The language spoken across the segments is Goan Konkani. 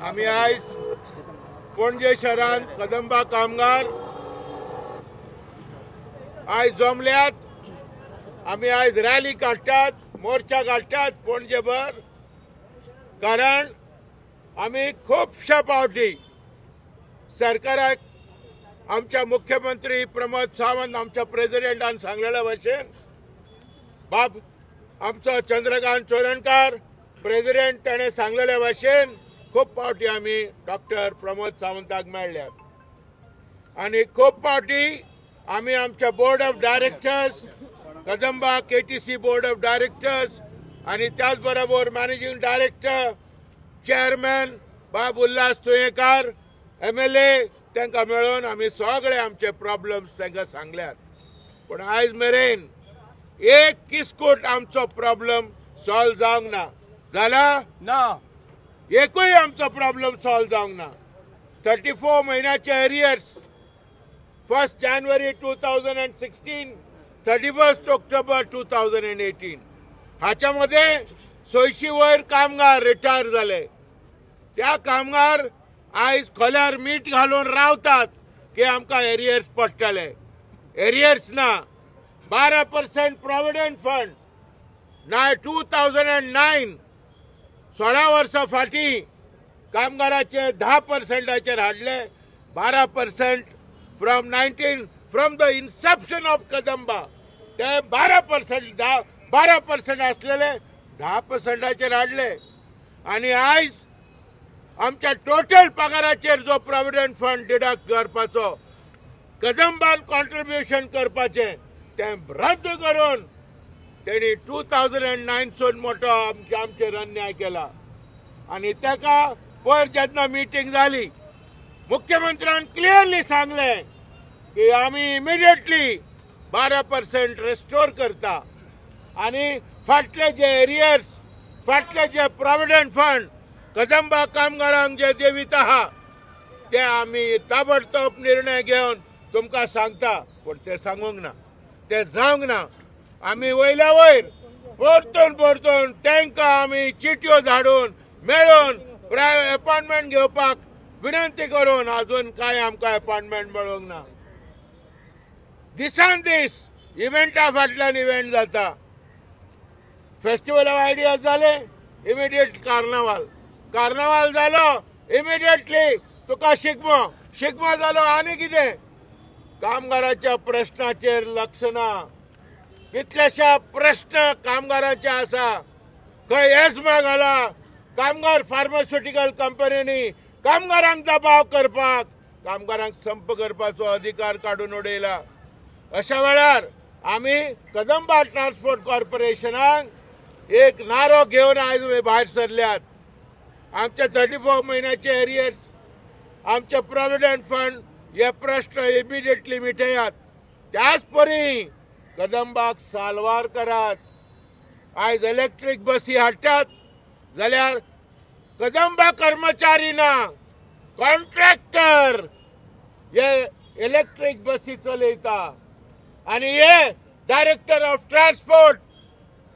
आमी आयज पणजे शहरांत कदंबा कामगार आयज जमल्यात। आमी आयज रॅली काडटात, मोर्चा काडटात पणजेभर, कारण आमी खुबश्या फावटी सरकाराक आमच्या मुख्यमंत्री प्रमोद सावंत आमच्या प्रेसिडेंटान सांगलेल्या भशेन बाब आमचो चंद्रकांत चोरणकार प्रेसिडेंट ताणें सांगलेल्या भशेन खूब फावटी आमी डॉक्टर प्रमोद सावंताक मेळ्ळ्यात आनी खूब फावटी आमी आमच्या board of directors Kadamba KTC board of directors आनी त्याच बरोबर मॅनेजिंग डायरेक्टर चेअरमॅन बाब उल्हास तुयेंकार MLA तांकां मेळून आमी सगळे आमचे प्रॉब्लम्स तांकां सांगल्यात। पूण आयज मेरेन एक किस्कूट आमचो प्रॉब्लम सॉल्व जावंक ना। जाला ना, एकूय आमचो प्रॉब्लम सॉल्व जावंक ना। 34 म्हयन्याचे एरियर्स 1 जानेवारी 2016 31 ऑक्टोबर 2018 हाच्या मध्ये 600 वयर कामगार रिटायर जाले। त्या कामगार आयज खोल्यार मीठ घालून रावतात की आमकां एरियर्स पडटले। एरियर्स ना। 12% प्रॉव्हिडंट फंड ना 2009 16 वर्सां फाटीं कामगाराचे 10% हाडले। 12% from the inception of Kadamba ते 12% 12% आसलेले 10% हाडले आनी आयज आमच्या टोटल पगाराचेर जो प्रॉव्हिडंट फंड डिडक्ट करपाचो कदंबान कॉन्ट्रिब्युशन करपाचें तें रद्द करून तेणी 2009 सून मोठो आमचेर अन्याय केला। आनी ताका पयर जेन्ना मिटींग जाली मुख्यमंत्र्यान क्लियरली सांगलें की आमी इमिडिएटली 12% रेस्टोर करता आनी फाटले जे एरियर्स फाटले जे प्रॉव्हिडंट फंड कदंबा कामगारांक जे देवीत आहा ते आमी ताबडतोब निर्णय घेवन तुमकां सांगता। पूण ते सांगूंक ना, ते जावंक ना। आमी वयल्या वयर परतून परतून तांकां आमी चिटयो धाडून मेळून अपॉयंटमेंट घेवपाक विनंती करून अजून कांय आमकां अपॉयंटमेंट मेळूंक ना। दिसान दीस इव्हेंटा फाटल्यान इव्हेंट जाता। फेस्टिवल ऑफ आयडियाज जाले, इमिडिएट कार्नावाल, कार्नावाल जालो इमिडिएटली तुका शिगमो, शिगमो जालो आनी कितें। कामगाराच्या प्रश्नाचेर लक्ष ना। कितलेशा प्रश्न कामगाराचे आसा। खंय एस्मा घाला कामगार फार्मास्युटिकल कंपनींनी कामगारांक दबाव करपाक कामगारांक संप करपाचो अधिकार काडून उडयला। अशा वेळार आमी कदंबा ट्रान्सपोर्ट कॉर्पोरेशनाक एक नारो घेवन आयज भायर सरल्यात। आमचे 34 म्हयन्याचे एरियर्स आमचे प्रॉव्हिडंट फंड हे प्रश्न इमिडिएटली मिटयात। त्याच परी कदंबाक साल्वार करात। आयज इलेक्ट्रीक बसी हाडटात जाल्यार कदंबा कर्मचारी ना, कॉन्ट्रॅक्टर हे इलेक्ट्रीक बसी चलयता आनी हे डायरेक्टर ऑफ ट्रान्सपोर्ट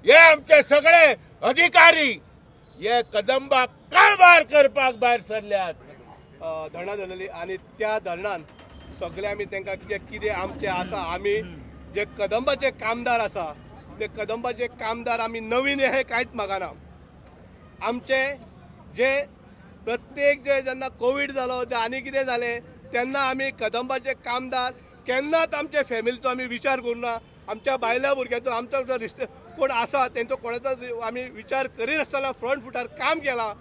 हे आमचे सगळे अधिकारी हे कदंबा कारभार करपाक भायर सरल्यात। धरणां जालेली आनी त्या धरणान सगळे आमी तांकां जे कितें आमचें आसा, आमी जे कदंबाचे कामदार आसा ते कदंबाचे कामदार आमी नवीन हे कांयच मागना। आमचे जे प्रत्येक जे जेन्ना कोवीड जालो जे आनी कितें जालें तेन्ना आमी कदंबाचे कामदार केन्नाच आमच्या फॅमिलीचो आमी विचार करुना। आमच्या बायल्या भुरग्यांचो आमचो जो रिश्ते कोण आसा तेंचो कोणाचो आमी विचार करिनासतना फ्रंट फुटार काम केलां।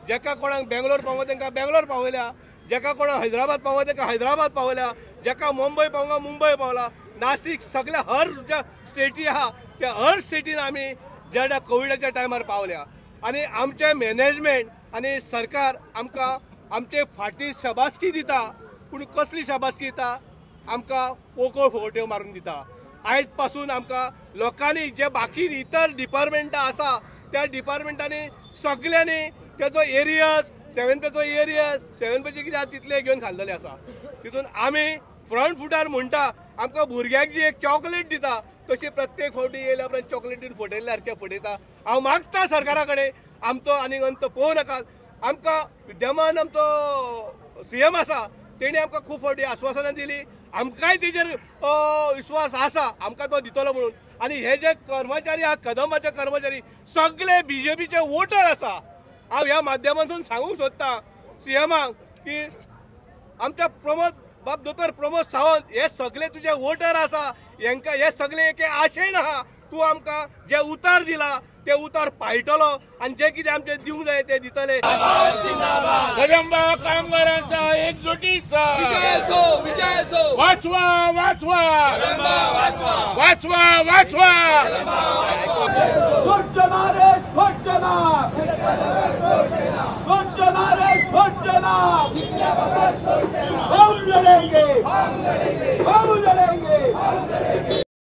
जेका कोणाक बेंगलोर पावो तांकां बेंगलोर पावयल्या, जेका कोणाक हैदराबाद पावो तांकां हैदराबाद पावयल्या, जेका मुंबय पावंक मुंबय पावला, नासीक सगळ्या हर ज्या स्टेटी आहा त्या हर स्टेटीन आमी ज्या कोविडाच्या टायमार पावल्या। आनी आमचें मॅनेजमेंट आनी सरकार आमकां आमचे फाटीर शाबासकी दिता, पूण कसली शाबासकी दिता? आमकां पोकळ फुगोट्यो मारून दिता। आयज पासून आमकां लोकांनी जे बाकी इतर डिपार्टमेंटां आसा त्या डिपार्टमेंटांनी सगळ्यांनी तेजो एरियर्स 7 पेचो एरियर्स 7 पेचे कितें आसा तितले घेवन खाल्लेले आसा। तितून आमी फ्रंट फुटार म्हणटा आमकां भुरग्याक जी एक चॉकलेट दिता तशी प्रत्येक फावटी येयल्या उपरांत चॉकलेट दिवन फटयल्ल्या सारकें फटयता। हांव मागता सरकारा कडेन आमचो आनी अंत पळोवं नाकात। आमकां विद्यमान आमचो सीएम आसा तेणी आमकां खूब फावटी आश्वासनां दिली, आमकांय तेजेर विश्वास आसा आमकां तो दितलो म्हणून। आनी हे जे कर्मचारी आहा कदंबाचे कर्मचारी सगळे बीजेपीचे वोटर आसा। हांव ह्या माध्यमांतून सांगूंक सोदतां सीएमाक की आमच्या प्रमोद बाब दोतोर प्रमोद सावंत हे सगळे तुजे वोटर आसा, हेंकां हे सगळे एके आशेन आहा तूं आमकां जे उतार दिला ते उतार पाळटलो आनी जे कितें आमचें दिवंक जाय ते दितले। कदंबा कामगारांचा एकजुटीचा वाचवा वाचवा वाचवा वाचवा। हम लड़ेंगे, हम लड़ेंगे।